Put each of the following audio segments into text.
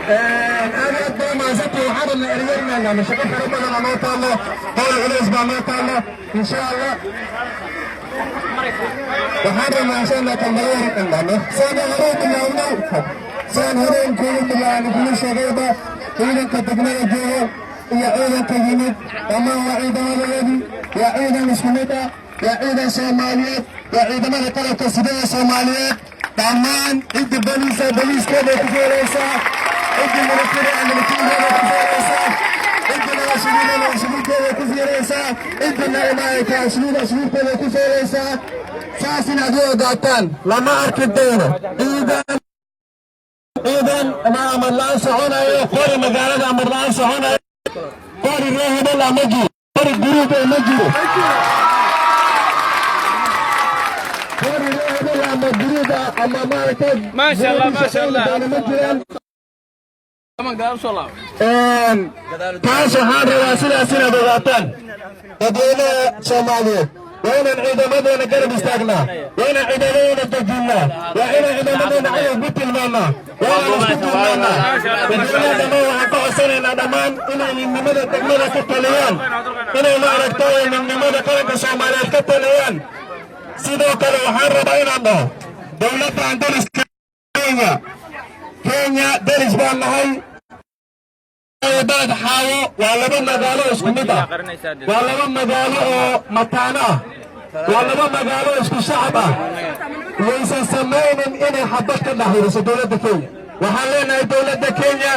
Aad aad baa mahadsantahay. Waxaan rabnaa eryarnana shaqo fara badan noo taallo, howl culays baa noo taallo. Insha Allah waxaan rabnaa, insha Allah, kalmado yar inaan dhahno. Saan horey bilawnay, saan horey kugu bilaabnay, kugu sheegayba, ciidanka degmada joogo iyo ciidanka yimid dhammaan waa ciidamadoodii, waa ciidan isku mid ah, waa ciidan Soomaaliyeed, waa ciidamada qalabka sida ee Soomaaliyeed. Dhammaan cidda boliisa boliiskeeday ku feeraysaa, cidda military militarigeeday ku feeraysaa, cidda nabadsugiina nabadsugiinteeday ku feeraysaa, cidda maaragtay asluub asluubteeday ku feeraysaa. Saas inaad u ogaataan, lama arki doono ciidan ama amar la'aan soconayo, qori magaalada amar la'aan soconayo. Qori ree hebel ah ma jiro, qori guruub eh ma jiro, qori ree hebel ama guruub ah ama maaragtay Maasha Allah, maasha Allah. ma jiraan. Taas waxaan rabaa sidaas inaad ogaataan. Dadweynaha Soomaaliyeed, waa inaan ciidamadeena garab istaagnaa, waa inaan ciidamadeena dejinnaa, waa inaan ciidamadeena cadow ku tilmaannaa, waa inaan isku tilmaannaa. Dadweynaha dhammaan waxaan ka codsanaynaa dhammaan inay midnimada degmada ka taliyaan, inay maaragtay midnimada qaranka Soomaaliyeed ka taliyaan. Sidoo kale waxaan rabaa inaan dhaho dowladda aan dariska Kenya, Kenya deris baan nahay. Baled Xaawo waa laba magaalo isku mid ah, waa laba magaalo oo mataano ah, waa laba magaalo isku shacab ah. Waysan samaynin inay xabad ka dhex huriso dowladda Kenya. Waxaan leenahay dowladda Kenya,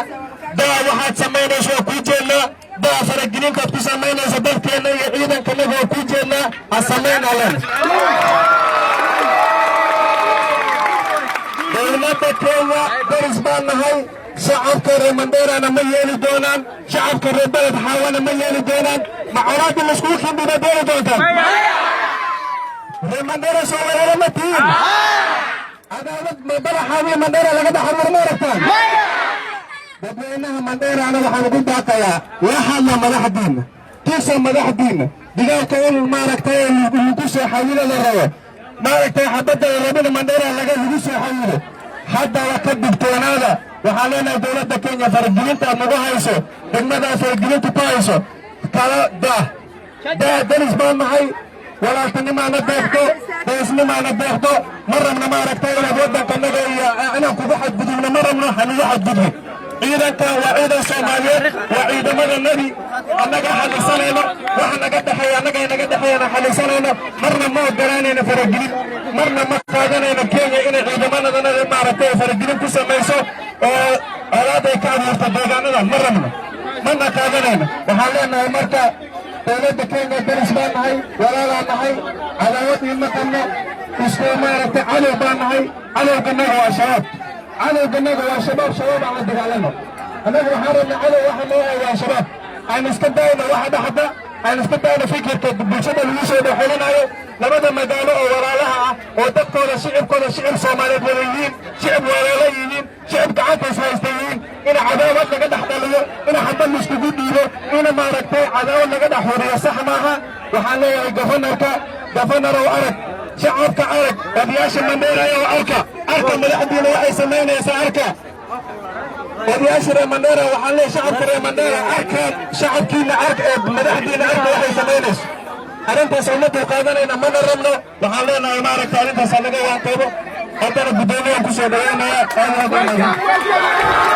daa waxaad samaynayso, waa kuu jeednaa. Daa faragelintaad ku samaynayso dalkeenna iyo ciidankanaga, waa kuu jeednaa. Ha samayn allen. Dowladda Kenya daris baan nahay. Shacabka reer Mandheerana ma yeeli doonaan, shacabka reer Beled Xaawana ma yeeli doonaan. Ma colaadda laiskugu kindhiba dooni doontaan? Reer Mandheera soo weeraro ma tihiin? Cadaawad ma Beled Xaawiya Mandheera laga dhex abuuro ma aragtaan? Dadweynaha Mandheerana waxaan ugu baaqayaa: la hadla madaxdiinna, tusa madaxdiinna dagaalka in maaragtay lagu soo xawilo la rabo, maaragtay xabadda la rabina Mandheera lagu soo xawilo. Haddaba ka digtoonaada. Waxaan leenahay dowladda Kenya, faragelinta aad nagu hayso, degmadaa faragelinta ku hayso kala daa, daa. Daris baan nahay, walaaltinimaana deeqto, darisnimaana deeqto. Ma rabna maaragtay inaad waddankanaga iyo inaan kugu xadgudubno, ma rabno. Hanugu xadgudbin. Ciidankan waa ciidan Soomaaliyeed, waa ciidamada nebi. Annaga xallisanayno waxa naga dhexeeya, annaga inaga dhexeeyana xallisanayno. Marna ma ogolaanayno faragelin, marna ma qaadanayno Kenya inay ciidamadanada maaragtay faragelin ku samayso oo colaad ay ka abuurto deegaanada. Ma rabno, mana qaadanayno. Waxaan leenahay marka dowladda Kenya, daris baan nahay, walaalaan nahay, cadaawad iima qabno, isku maaragtay cadow baan nahay. Cadowganaga waa Shabaab, cadowganaga waa Shabaab. Shabaab aan la dagaalano. Annaga waxaan rabnaa cadow waxa noo ah waa Shabaab. Aan iska dayno waxa dhaxda, aan iska dayno fikirka bulshada lagu soo dhexelinayo. Labada magaalo oo walaalaha ah oo dadkooda shicibkooda shicib Soomaaliyeed wada yihiin, shicib walaalo yihiin, shicib gacanta is haysta yihiin, in cadaawad laga dhex dhaliyo, in xabad laiskugu dhiibo, in maaragtay cadaawad laga dhex huriyo, sax maaha. Waxaan leeyahay governorka, governorow, arag shacabka, arag odayaasha Mandheera oo arka, arka madaxdiina waxay samaynaysaa, arka odayaasha reer Mandheera. Waxaan leeyahay shacabka reer Mandheera, arka shacabkiina, arka ee madaxdiina, arka waxay samaynayso. Arrintaas uma dulqaadanayna, mana rabno. Waxaan leenahay maaragta arrintaas naga waantoobo. Haddana guddoomiyahan ku soo dhaweynaya. Aad aad u mahadsan.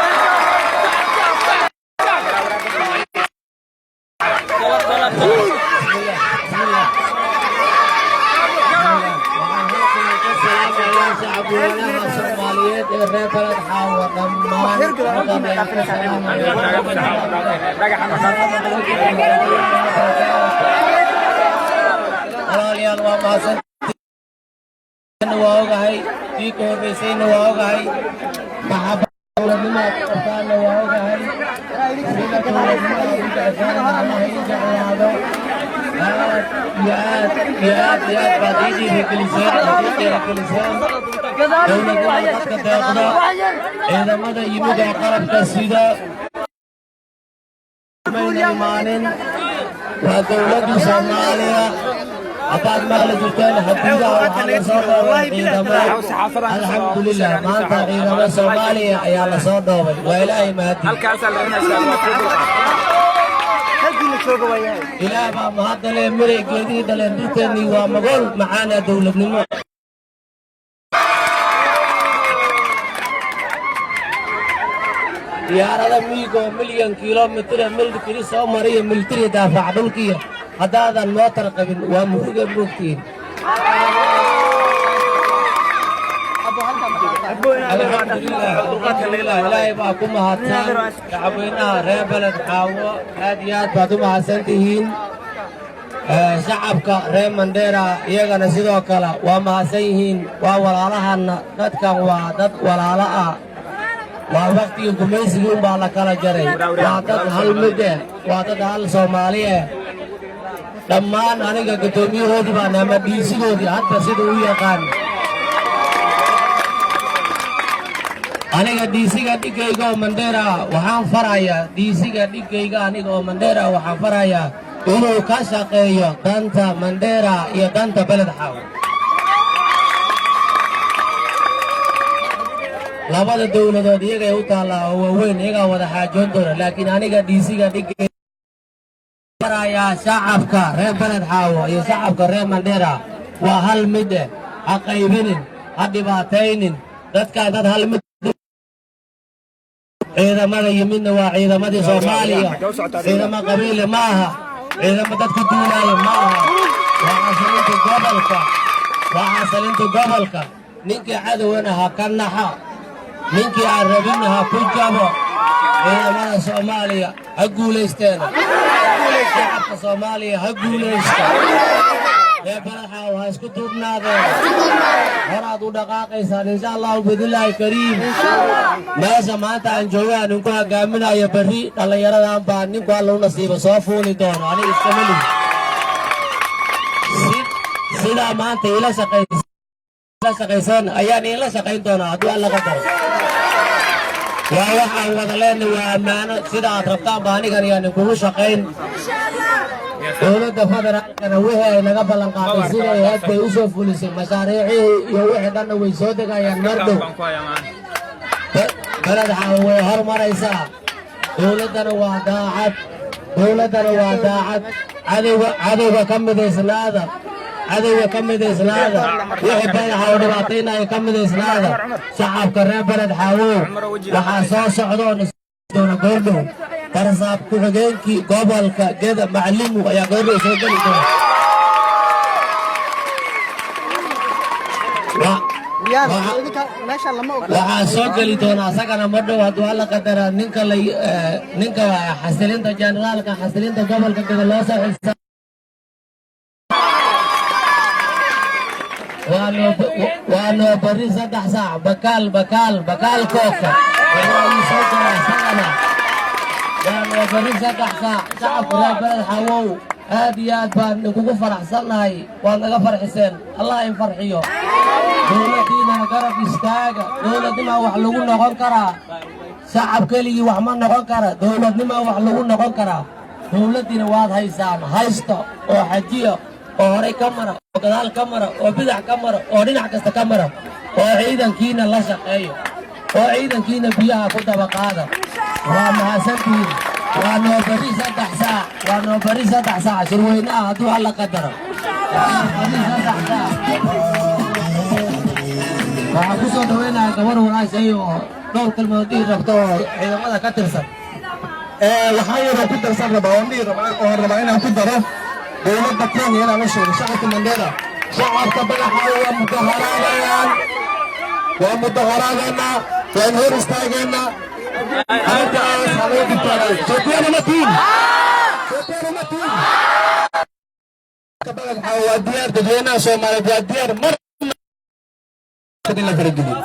Waxaan halkan ka salaamayaa shacabweynaha Soomaaliyeed ee reer Baled Xaawo dhammaan. Halkan ayaan ka salaamayaa. Asalaamu calaykum waraxmatullaahi wabarakaatu. Walaalayaal, waa mahadsantihiin, waa ogahay. Tii ka horreysayna waa ogahay. Maxabad dowladnimo aad ku qabtaanna waa ogahay. Sida dowladnimo aad u jeceshaana Allah ii jeclaado. Aad iyo aad iyo aad iyo aad baad ii dhiirigeliseen, aad ii dhiirigeliseen. Dowladnimada dadka deeqda, ciidamada yimid oo qalabka sida mayna imaanin, waa dowladda Soomaaliya. Haddaad maqli jirteen xaduudaha waxaa la soo dhoobay ciidamo. Alxamdulilah, maanta ciidamo Soomaaliya ayaa la soo dhoobay. Waa Ilaahay mahadi. Ilaah baa mahadda leh. Miray geedihii dhaleen, dhirteennii waa magool macaana dowladnimo. Diyaarada miigoo milyan kilomitira military soo mariyo, military daafac dhulkiya, haddaadan mootar qabin waa muruga moogtihiin. Alxamdulilah, Ilaahay baa ku mahadsan. Shacabweynaha reer Beled Xaawo, aad iyo aad baad u mahadsan tihiin. Shacabka reer Mandheera iyagana sidoo kale waa mahadsan yihiin. Waa walaalahanna, dadkan waa dad walaalo ah. Waa wakhtigii gumaysigii unbaa la kala jaray. Waa dad hal mid eh, waa dad hal Soomaali eh dhammaan. Aniga guddoomiyahoodii baan ama dhiisigoodii hadda sida u yaqaan. Aniga DC-ga dhigayga oo Mandheera waxaan farayaa, DC-ga dhigayga aniga oo Mandheera waxaan farayaa inuu ka shaqeeyo danta Mandheera iyo danta Beled Xaawo. Labada dowladood iyagay u taallaa oo waaweyn, iyagaa wada xaajoon doona, laakiin aniga DC-ga dhigay farayaa shacabka reer Beled Xaawo iyo shacabka reer Mandheera waa hal mid eh. Ha qaybinin, ha dhibaataynin dadkaan, dad hal mid. Ciidamada yimidna waa ciidamadii Soomaaliya, ciidamo qabiile ma aha, ciidamo dadku duulaaya ma aha. Waa xasilinta gobolka, waa xasilinta gobolka. Ninkii cadowgana ha ka naxa, ninkii aan rabinna ha ku jabo. Ciidamada Soomaaliya ha guulaysteena, shacabka Soomaaliya ha guulaysta, reer Beledxaawo ha isku duubnaadeen. Horaad u dhaqaaqaysaan, insha Allahu biidnillaahi kariim. Meesha maanta aan jooga aan ninku hogaaminayo, berri dhallinyaradan baa ninku Alla u nasiibo soo fuuli doono. Aniga iskama lihi. Sidaa maanta ila shaqayseen ayaan iila shaqayn doonaa hadduu Alla qadaro. Waa waxaan wada leenahay, waa ammaano. Sida aad rabtaan ba anigan ayaan inkugu shaqayn. Dowladda federaalkana wixii ay naga ballan qaaday siday ahayd bay u soo fulisay. Mashaariicihii iyo wixii dhanna way soo degayaan mar dhow. Beled Xaawo way hormaraysaa. Dowladdana waa daacad, dowladdana waa daacad. Cadowga, cadowga ka midaysnaada, cadowga ka midaysnaada. Wixii Beled Xaawo dhibaataynaya ka midaysnaada. Shacabka reer Beled Xaawow, waxaa soo socdoon doona goordhow barasaab ku-xigeenkii gobolka Geda, Macalimu, ayaa goordhow soo geli doona. Waxaa soo geli doona asagana ma dhow hadduu Alla qadara ninka la ninka xasilinta, generaalka xasilinta gobolka Geda loo soo xilsa. Waa noo bari 3 saac. Bakaal, Bakaal, Bakaal kooka waa soo gala asagana. Waa noo bari 3 saac. Shacabka reer Beled Xawow, aad iyo aad baan idinkugu faraxsannahay. Waad naga farxiseen, Allah in farxiyo. Dowladdiinana garab istaaga. Dowladnimaa wax lagu noqon karaa, shacab keligii wax ma noqon kara. Dowladnimaa wax lagu noqon karaa. Dowladdiina waad haysaan, haysta oo xajiya oo horay ka mara oo gadaal ka mara oo bidax ka mara oo dhinac kasta ka mara oo ciidankiina la shaqeeyo oo ciidankiina biyaha ku daba qaada. Waa mahadsantihiin. Waa noo bari 3 saac, waa noo bari 3 saac shirweynaha hadduu Alla qadaro. Waa bari 3 saac. Waxaan ku soo dhaweynayaa gabar walaashay oo dhowr kalmood dhihi rabto oo ciidamada ka tirsan. Waxaan yaroo ku darsan rabaa oon dhihi rabaa oon rabaa inaan ku daro dowladda Kenya, inaan u sheego shacabka Mandheera, shacabka Badaxaawo waa mudaharaadayaan, waa mudaharaadaynaa, waan hor istaagaynaa. Arrintaas halaga digtoonaado. Sootiyaana ma tihin, sootiyaana ma tihin. Badaxaawo waa diyaar, dadweynaha Soomaaliyeed waa diyaar mar in la farageliyo.